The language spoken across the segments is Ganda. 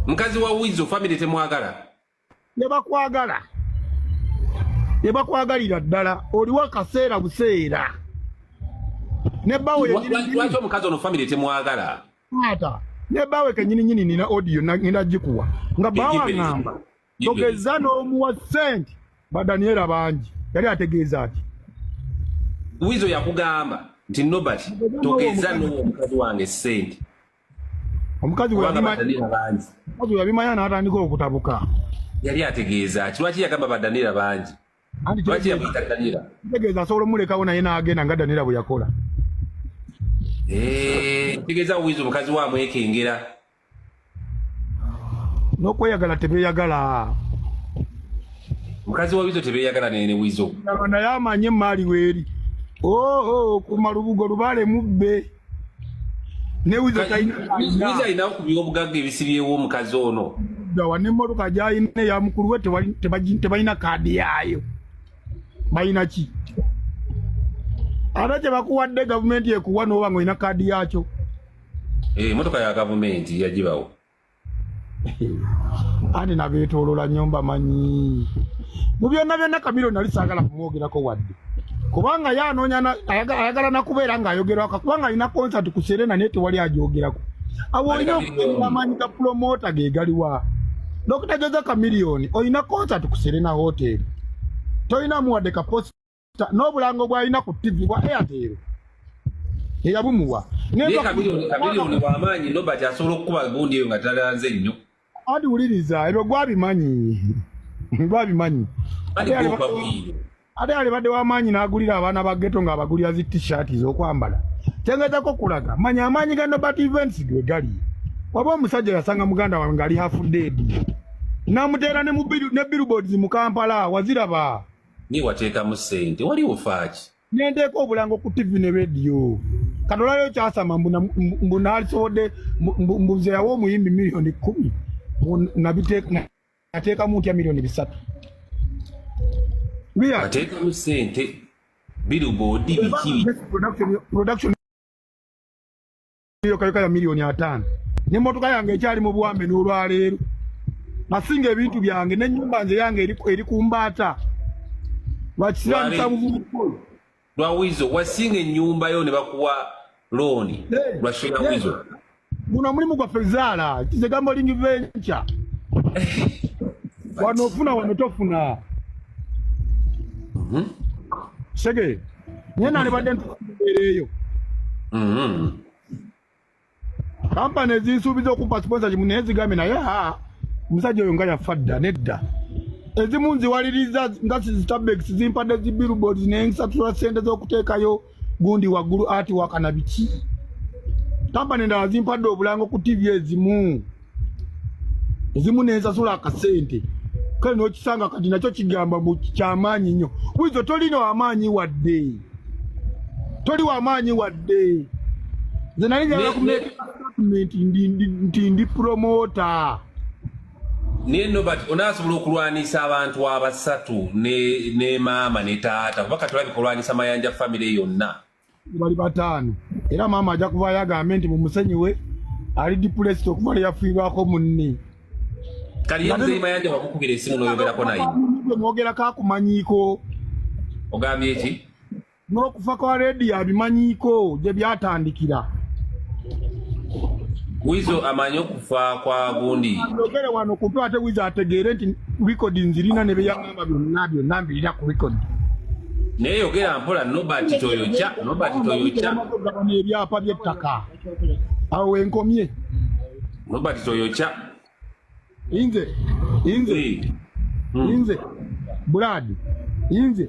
Mukazi wa Wizo family temwagala. Ne bakwagala. Ne bakwagalira ddala oliwo akaseera buseera. Ne bawe lwaki omukazi ono family temwagala? Taata ne bawe kenyini nyini nina audio ngenda gikuwa nga bawa ngamba togeza n'omuwa ssente ba Daniela bangi yali ategeeza ati Wizo yakugamba nti Nobert togeza n'owa omukazi wange ssente. Omukazi bwe yabimanya n'atandika okutabuka. Yali ategeeza ki? Lwaki yagamba ba Daniela bangi? Lwaki yamuyita Daniela? Tegeeza asobola omulekawo naye n'agenda nga Daniela bwe yakola. Eh, tegeeza Wizo omukazi we amwekengera. N'okweyagala tebeeyagala. Mukazi wa Wizo tebeeyagala ne Wizo. Naye amanye emaali weeri. Oh, kuma lubugo lubaale mubbe. Ne Wizo talina. Wizo alina ku byobugagga ebisibyewo omukazi ono. Dawa n'emmotoka gy'alina eya mukulu we tebalina kaadi yaayo. Balina ki? Ate kye bakuwadde gavumenti ekuwa n'oba ng'olina kaadi yaakyo. Eh, emmotoka ya gavumenti yagibawo. Anti nabeetoolola nnyo mbamanyi. Mu byonna byonna Kamiliyoni nali saagala kumwogerako wadde. Kubanga ye anoonya ayagala na kubeera ng'ayogerwako kubanga alina konsati ku Serena naye tewali agyogerako. Awo olina okutegeera amaanyi ga pulomoota ge galiwa. Dokita Jose Kamiliyoni olina konsati ku Serena Hotel. Tolinamu wadde ka post n'obulango bw'alina ku ttivi bwa Airtel eyabumuwa. Kamiliyoni w'amaanyi Nobert asobola okukuba gundi eyo nga talanze nnyo. Anti wuliriza ebyo gwabimanyi gwabimanyi. Ate alibadde w'amaanyi n'agulira abaana ba ghetto ng'abagulira zi t-shirt z'okwambala. Kyengezako kulaga manya amaanyi ga Nobert Events ge gali. Waba omusajja yasanga muganda wange ng'ali half dead n'amuteera ne billboards mu Kampala waziraba. Ni wateekamu ssente wali ofaaki? Nenteeka obulango ku TV ne radio. Kati olwaleero kyasama mbu naalisobodde mbu nze yawa omuyimbi 10,000,000 nateekamu ntya 3,000,000. Ateekamu ssente billboard biki? Production yokayoka ya 5,000,000. N'emmotoka yange ekyali mu buwambe n'olwaleero. Nasinga ebintu byange n'ennyumba nze yange eri ku mbaata. Lwakisiraanisa buvubuka. Lwa Wizo wasinga ennyumba yo ne bakuwa looni lwa Sheila Wizo. Guno omulimu gwaffe zaala kize gambling venture. Wano ofuna wano tofuna. Sege naye nalibadde ntukubeera eyo. Kampani ezinsuubiza okumpa sponsorship naye zigambye naye ha omusajja oyo nga yafa dda nedda. Ezimu nziwaliriza nga Starbucks zimpadde zi billboards naye nsasula ssente z'okuteekayo gundi waggulu ati wakana biki. Kampani endala zimpadde obulango ku TV ezimu. Ezimu nensasula akasente. Kale n'okisanga kati nakyo kigamba mbu kyamaanyi nnyo. Wizo tolina wamaanyi wadde. Toli wamaanyi wadde. Nze nali njagala ku make statement nti ndi promoter. Naye Nobert onaasobola okulwanisa abantu abasatu ne maama ne taata kuba kati olabika olwanisa Mayanja family yonna. Bali bataano era maama ajja kuvaayo agambe nti mumusenyiwe ali depressed okuva lwe yafiirwako munne. Kali ye Muzeeyi Mayanja wamukubira esimu n'oyogerako naye. Mwogerako akumanyiiko. Ogambye ki? N'okufa kwa rediyo abimanyiiko gye byatandikira. Wizo amanyi okufa kwa gundi. Yogere wano kumpe ate Wizo ategeere nti record nzirina ne bye yaŋŋamba byonna byonna mbirina ku record. Naye yogera mpola Nobert toyokya, Nobert toyokya. Ebyapa by'ettaka. Awo wenkomye. Nobert toyokya. Inze, inze, inze, Brad, inze.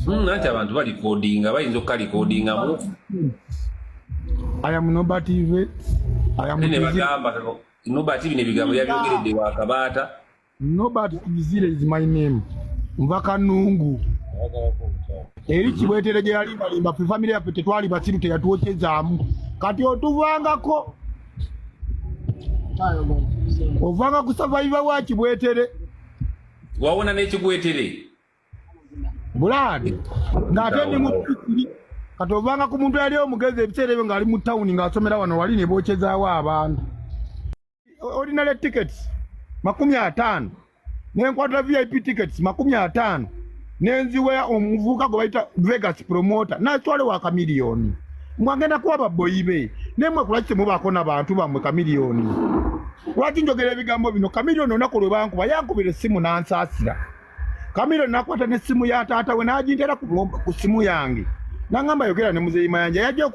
Anti abantu balikodinga, bayinza okukalikodingamu. I am Nobert Events. I am ne bagamba Nobert bino ebigambo yabyogeredde wa Kabaata. Nobert Izire is my name. Nva Kanungu. Eri Kibwetere gye yalimbalimba ffe famire yaffe tetwali basiru teyatwokyezaamu. Kati otuvangako. Ovanga ku survivor wa Kibwetere. Wawona n'ekigwetere. Buladi ng'ate ndi mu Pikiri. Kati ovanga ku muntu eyali omugezi ebiseera ebyo ng'ali mu tawuni ng'asomera wano wali ne bookyezaawo abantu. Ordinary tickets 50, nenkwata VIP tickets 50, nenziwa omuvubuka gwe bayita Vegas promoter, natwale wa Chameleone. Mwagenda kuwa baboyi be nemwe, kulwaki temubaako n'abantu bammwe? Chameleone, lwaki njogera ebigambo bino? Chameleone, olunaku lwe bankuba yankubira essimu n'ansaasira. Chameleone nakwata n'essimu ya taata we n'agintera ku simu yange, nangamba, "Yogera ne Muzeeyi Mayanja, yajja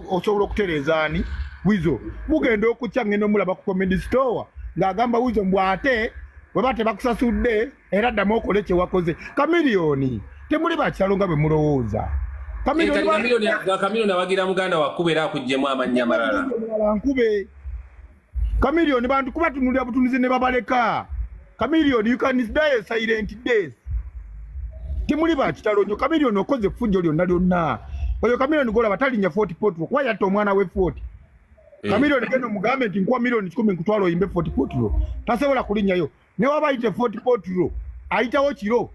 osobola okutereeza ani Wizo." Bugenda okukya, ngenda omulaba ku Comedy Store ng'agamba Wizo mbw ate bwe tebakusasudde era ddamu okole kye wakoze. Chameleone, temuli bakitalo nga bwe mulowooza. Chameleone awagira muganda wakuba era akuggyemu amannya amalala. Nkube Chameleone, bantu kubatunulira butunuzi ne babaleka. Chameleone, you can die a silent death. Temuli bakitalo nnyo. Chameleone, okoze effujjo lyonna lyonna. Oyo Chameleone golaba talinnya Fort Portal kuba yatta omwana we Fort. Chameleone, genda omugambe nti nkuwa miliyoni 100 nkutwala oyimbe Fort Portal, tasobola kulinnyayo. Ne waba ayite Fort Portal, ayitawo kiro.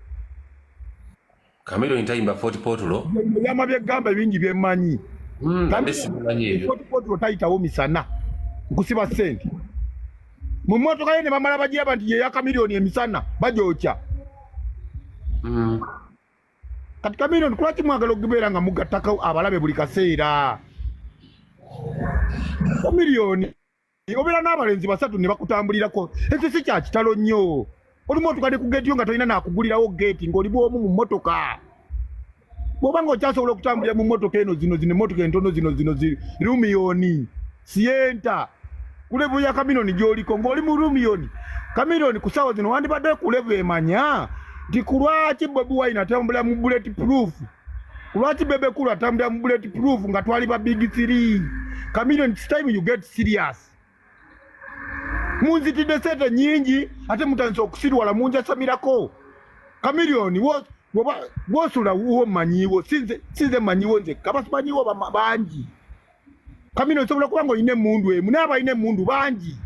Chameleone tayimba Fort Portal. Ebyama byegamba bingi byemmanyi. Nze sibimanyi ebyo. Fort Portal tayitawo misana, nkusiba ssente mu mmotoka ye ne bamala bagiraba nti yeya Chameleone, emisana bagyokya. Kati Chameleone, kulwaki mwagala okubeera nga mugattako abalabe buli kaseera? Chameleone, obeera n'abalenzi basatu ne bakutambulirako, ekyo si kya kitalo nnyo. Olimu otuka ne ku geeti yo nga tolina naakugulirawo geeti, ng'oli bwomu mu mmotoka. Bw'oba ng'okyasobola okutambulira mu mmotoka eno, zino emmotoka entono zino zi Rumion, Sienta, ku level ya Chameleone gy'oliko ng'oli mu Rumion. Chameleone, ku ssaawa zino wandibadde ku level emanya nti ku lwaki Bobi Wine atambulira mu bullet proof, ku lwaki Bebe Cool atambulira mu bullet proof nga twali ba big three. Chameleone, it's time you get serious. Munzitidde sente nyingi ate mutandise okusirwala, munjasamirako. Chameleone, wosula wo mmanyiwo, sinze mmanyiwo nzekka, basimanyiwo bangi. Chameleone, osobola kuba nga olina emundu emu naye abalina emundu bangi.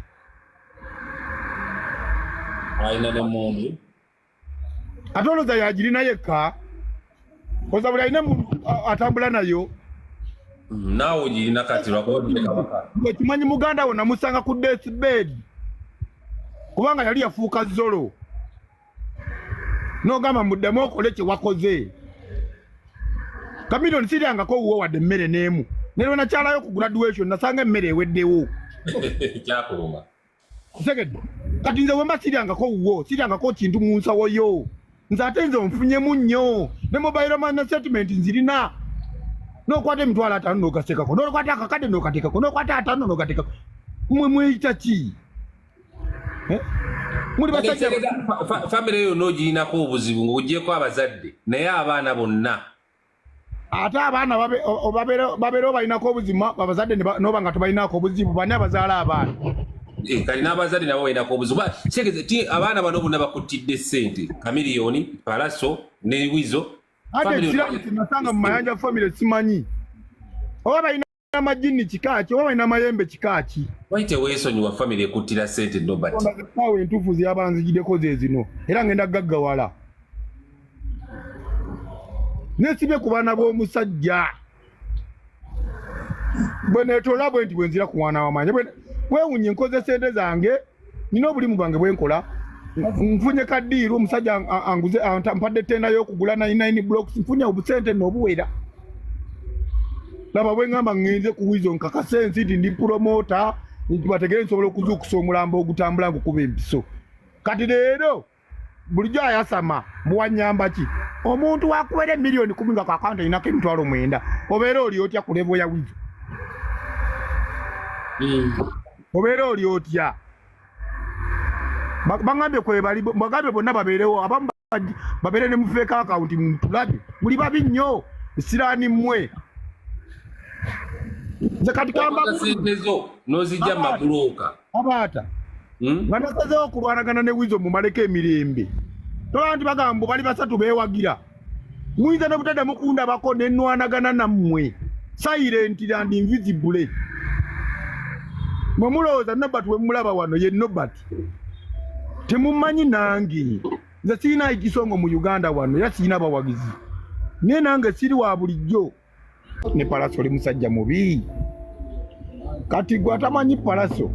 Alina nemundu. Ate olowooza yagirina yekka? Oza buli alina emundu atambula nayo. Naawe ogirina kati lwakuba otudde kabaka. Ekimanyi muganda wo namusanga ku death bed kubanga yali yafuuka zolo, nogamba muddemu okole kye wakoze. Chameleone, siryangako wuwo wadde emmere n'emu, ne lwe nakyalayo ku graduation nasanga emmere eweddewo. Kyakuluma. Otegedde? Kati nze wemba siryangako wuwo, siryangako kintu mu nsawo yo, nze ate nze onfunyemu nnyo ne mobile money statement nzirina. Nokwata 50,000 nogasekako, nokwata akakadde nogateekako, nokwata 50 nogateekako. Mwe mweyita ki? Eh? Muli basajja. Famire yonna ogirinako obuzibu ng'ogyeko abazadde, naye abaana bonna. Ate abaana babeera obalinako obuzibu, abazadde noba nga tebalinako obuzibu, bani abazaala abaana? Eh, kati n'abazadde nabo balinako obuzibu. Kitegeeza ti abaana bano bonna bakuttidde ssente, Chameleone, Pallaso ne Wizo. Ate Family ekiramu kinasanga mu Mayanja family, simanyi oba balina amajini kikaaki oba balina amayembe kikaaki. Lwaki teweesonyiwa famire ekuttira ssente, Nobert? Essaawa entuufu zeyaba nzigiddeko ze zino, era ngenda gaggawala nesibye ku baana b'omusajja bwe neetoola bwe nti bwe nzira ku mwana wamanya bwewunye. Nkoze sente zange, nina obulimu bwange bwenkola, nfunye ka deal, omusajja anguze mpadde tender y'okugula 99 blocks, nfunye obusente n'obuwera. Laba bwe ŋŋamba ŋŋenze ku Wizo nkakase ensi nti ndi promoter, nti bategere nsobola okuzuukusa omulambo ogutambula ngukuba empiso. Kati leero bulijjo ayasama muwanyamba ki? Omuntu wakuwera 10 million nga kakawunti olinako 90,000, obeera oli otya ku level ya Wizo? Obeera oli otya? Baŋŋambye kwebali, bagambye bonna babeerewo, abamu babeere ne mu fake account mutulabe. Muli babi nnyo, siraani mmwe. Nze kati kamba Okoza ssente zo n'ozijja mu mabulooka. Abaata nga nasazeewo okulwanagana ne Wizo, mumaleko emirembe. Tolaba nti bagamba mbu bali basatu beewagira, muyinza nobutaddamu kundabako nenwanagana nammwe silent and invisible. Mwe mulowooza Nobert we mulaba wano ye Nobert, temumanyi nange. Nze sirina ekisongo mu Uganda wano, era sirina bawagizi, naye nange siri wa bulijjo. Ne Pallaso, oli musajja mubi. Kati gwe atamanyi Pallaso,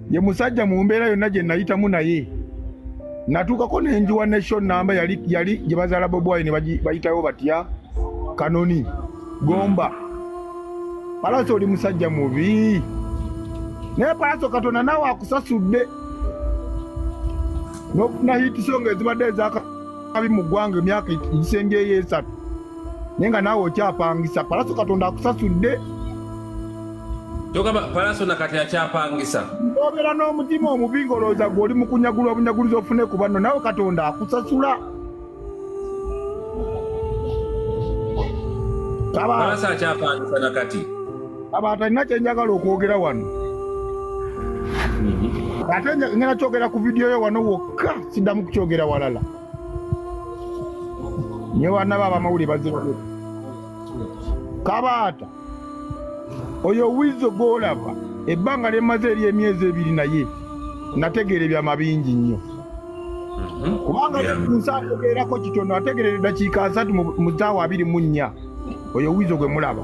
Ye musajja mu mbeera yonna gye nayitamu naye natuukako nenjiwa ne show namba yali yali gye bazaala Bobi Wine bayitayo batya Kanoni Gomba. Pallaso oli musajja mubi, naye Pallaso Katonda naawe akusasudde n'ofuna hit song ezibadde ezakabi mu ggwanga emyaka egisembyeyo esatu, naye nga naawe okyapangisa. Pallaso Katonda akusasudde. Kyogamba Pallaso nakati akyapangisa. Obeera n'omutima omubi ng'olowooza gwe oli mu kunyagulwa bunyagulizi ofune ku banno, naawe Katonda akusasula. Pallaso akyapangisa nakati. Kabaata alina kye njagala okwogera wano. Ate ngenda kyogera ku vidiyo yo wano wokka, siddamu kukyogera walala. Nyo banna ba abamawulire bazze. Kabaata oyo Weasel gw'olaba ebbanga lye mmaze ery'emyezi ebiri naye nategeera ebyama bingi nnyo. Kubanga ku nsi ategeerako kitono, ategeerera eddakiika 30 mu ssaawa 24. Oyo Weasel gwe mulaba.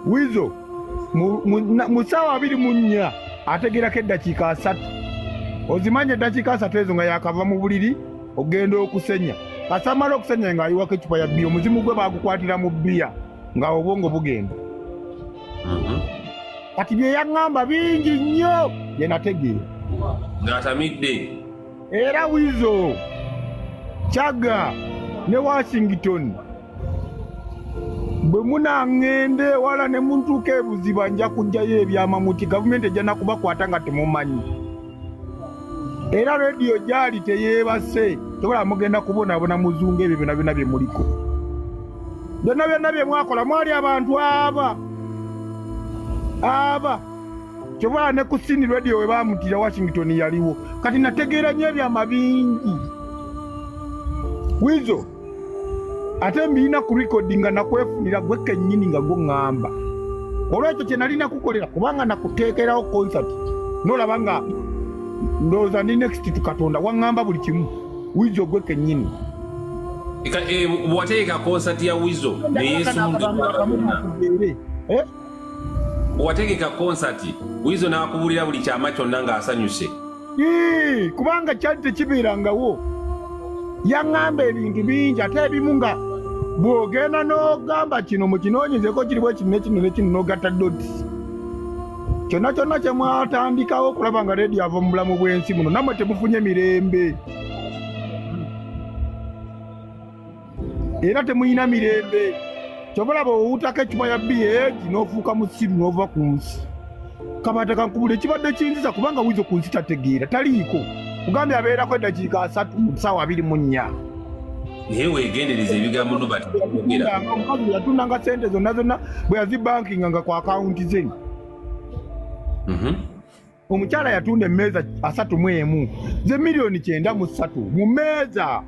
Weasel mu ssaawa 24 ategeerako eddakiika 30. Ozimanya eddakiika 30 ezo nga yakava mu buliri ogenda okusenya. Kasamala okusenya ng'ayiwako eccupa ya bbiya, omuzimu gwe baagukwatira mu bbiya nga obwongo bugenda. Kati bye yaŋŋamba bingi nnyo bye nategeera. Ng'atamidde. Era Weasel, Chagga ne Washington bwe munaŋŋenda ewala ne muntuuka ebuziba nja kuggyayo ebyama muti gavumenti ejja nakubakwata nga temumanyi. Era rediyo gyali teyeebase, tobola mugenda kubonaabona muzungu ebyo byonna byonna bye muliko. Byonna byonna bye mwakola mwali abantu aba aba kyobola ne ku sini rediyo we baamutira Washington yaliwo. Kati nategeera nnyo ebyama bingi. Weasel ate mbirina ku rekodi nga nakwefunira gwe kennyini nga gwo ŋŋamba. Olwekyo kye nalina kukolera kubanga nakuteekerawo concert n'olaba nga ndowooza ndi next to Katonda waŋŋamba buli kimu. Weasel gwe kennyini. Bw'owategeka concert ya Weasel neyeesunda. Bw'owategeka concert Weasel n'akubuulira buli kyama kyonna ng'asanyuse. Kubanga kyali tekibeerangawo. Yaŋŋamba ebintu bingi ate ebimu nga bw'ogenda n'ogamba kino mukinoonyezeko kiri bwe kino ne kino ne kino n'ogatta dots. Kyonna kyonna kye mwatandikawo okulaba nga rediyo ava mu bulamu bw'ensi muno nammwe temufunye mirembe. Era temulina mirembe. Ky'obalaba owuutako eccupa ya bbiya egi n'ofuuka musiru n'ova ku nsi. Kabaata kankubula ekibadde kinziza kubanga Weasel ku nsi tategeera taliiko. Kugambye abeerako eddakiika 30 mu ssaawa 24. Naye weegendereza ebigambo Nobert by'oyogera. Omukazi yatundanga ssente zonna zonna bwe yazibankinga nga ku akawunti ze. Omukyala yatunda emmeeza 31 ze miliyoni 93 mu mmeeza.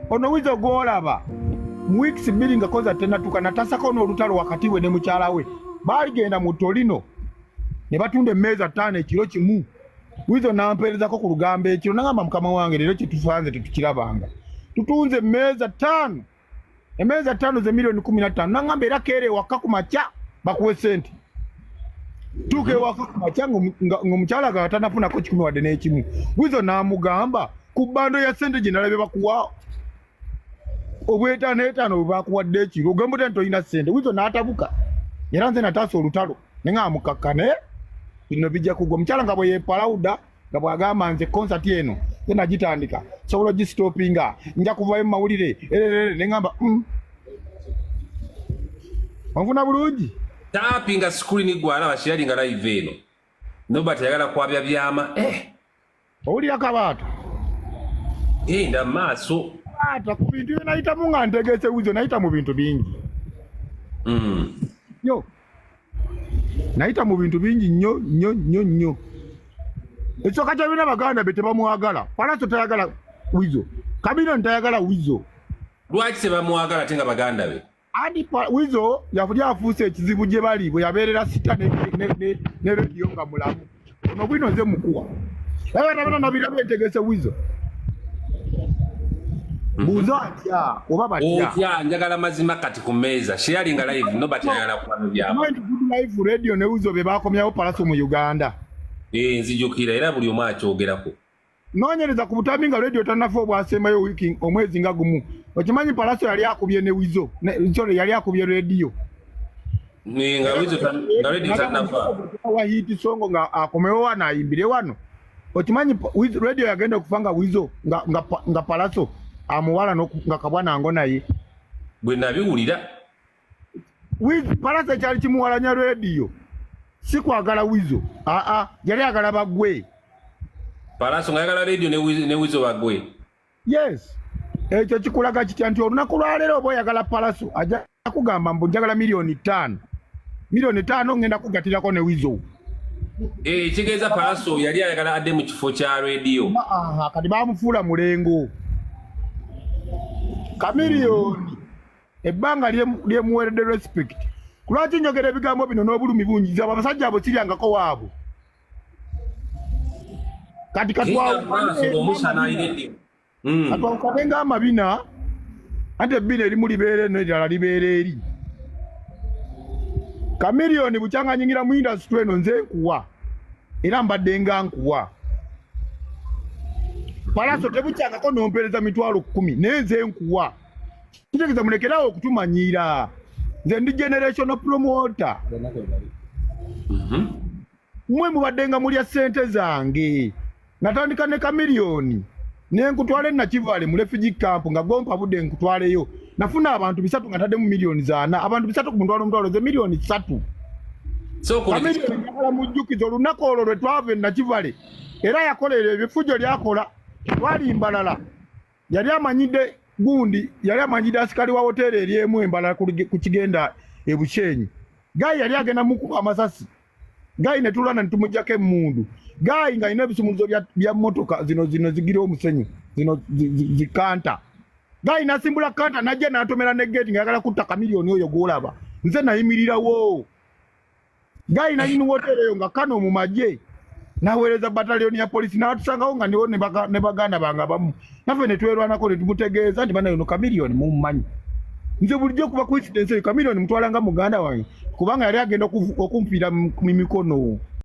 Ono Weasel gw'olaba mu weeks 2 nga koza tennatuuka natasako n'olutalo wakati we ne mukyala we. Baaligenda mu Torino ne batunda emmeeza 5 ekiro kimu. Weasel n'ampeerezako ku lugambo ekiro n'agamba mukama wange leero kye tusanze tetukirabanga. Tutunze emmeeza 5. Emmeeza 5 ze miliyoni 15. N'agamba era keera ewaka ku makya bakuwe ssente. Tuuka ewaka ku makya ng'omukyala nga tanafunako 100 wadde n'ekimu. Weasel n'amugamba ku bbando ya ssente gye nalabye bakuwa obwetaano etaano bwe bakuwadde ekiro ogamba otya nti tolina ssente. Weasel n'atabuka era nze nataasa olutalo ne nga mukakkane bino bijja kugwa. Omukyala nga bwe yeepalawuda nga bw'agamba nze concert eno nze nagitandika sobola ogisitopinga nja kuvayo mu mawulire ererere ne ngamba Onfuna bulungi? Tappinga screen gwe alaba sharinga live eno. Nobert ayagala kwabya byama. Owulira Kabaata? Genda maaso. Kabaata ku bintu bye nayitamu nga ntegese Weasel nayita mu bintu bingi. Yo. Nayita mu bintu bingi nnyo nnyo nnyo nnyo. Ekisooka kya byonna baganda be tebamwagala. Pallaso tayagala Weasel. Chameleone tayagala Weasel. Lwaki tebamwagala ate nga baganda be? Andi Weasel yali afuuse ekizibu gye bali bwe yabeerera sita ne rediyo nga mulamu. Ono bwino nze mukuwa. Era nabona nabirabye ntegese Weasel. Buuza atya oba batya. Otya njagala mazima kati ku mmeeza. Sharing live Nobert ayagala kuba byama. Omanyi nti good Life Radio ne Weasel be bakomyawo Pallaso mu Uganda. Eh, nzijukira, era buli omu akyogerako. Noonyereza ku butambi nga Radio tannafa obwasembayo wiiki, omwezi nga gumu. Okimanyi Pallaso yali akubye ne Weasel, sorry, yali akubye Radio. Nga Weasel nga Radio tannafa. Wa hit song nga akomewo wano ayimbire wano. Okimanyi Radio yagenda okufa nga Weasel nga Pallaso amuwala nga kabwana ngo naye. Bwe nabiwulira. Pallaso kyali kimuwalanya Radio si kwagala Weasel, aa, yali agala bagwe. Pallaso ng'ayagala Radio ne Weasel bagwe. Yes, ekyo kikulaga kitya nti olunaku lwaleero oba oyagala Pallaso, ajja kugamba mbu njagala 5 miliyoni, 5 miliyoni ngenda kugatirako ne Weasel. Eh, kitegeeza Pallaso yali ayagala adde mu kifo kya Radio. Aha, kati bamufuula mulengo. Chameleone ebbanga lyemuweredde respect. Kulwaki njogera ebigambo bino n'obulumi bungi? Abo abasajja abo siryangako waabwe. Kati Omusana alina katwawukane ng'amabina, anti ebbina erimu libeera eno, erirala libeera eri. Chameleone bukyanga nyingira mu industry eno, nze nkuwa, era mbadde nga nkuwa. Pallaso tebukyangako nompereza 100,000, naye nze nkuwa. Kitegeeza mulekerawo okutumanyiira. Nze ndi generational promoter. Mmwe mubadde nga mulya ssente zange. Natandika ne Chameleone nenkutwala e Nakivale mu refugee camp nga gompa budde nkutwaleyo. Nafuna abantu 300 nga ntaddemu 4 miliyoni, abantu 300 ku mutwalo omutwalo, ze 3 miliyoni. Chameleone njagala mujjukiza olunaku olwo lwe twava e Nakivale, era yakolera ebifujjo lyakola twali Mbalala. Yali amanyidde gundi, yali amanyidde asikali wa hoteeri eri emu Embalala ku kigenda e Bushenyi. Guy yali agenda mukuba amasasi. Guy ne tulwana ne tumugjako emmundu. Guy ng'alina ebisumuluzo bya mmotoka zino zigira omusenyu zino zikanta. Guy nasimbula kanta najja n'atomera ne gate ng'ayagala kutta Chameleone oyo gw'olaba. Nze nayimirirawo. Guy nanyini woteeri eyo nga kano mu magye naweereza bataliyoni ya polisi n'atusangawo nga ndiwo ne baganda bange abamu, naffe ne twerwanako ne tumutegeeza nti bana, ono Chameleone mummanyi. Nze bulijjo okuva ku incidence eyo, Chameleone mutwala nga muganda wange, kubanga yali agenda okunfiira mu mikono.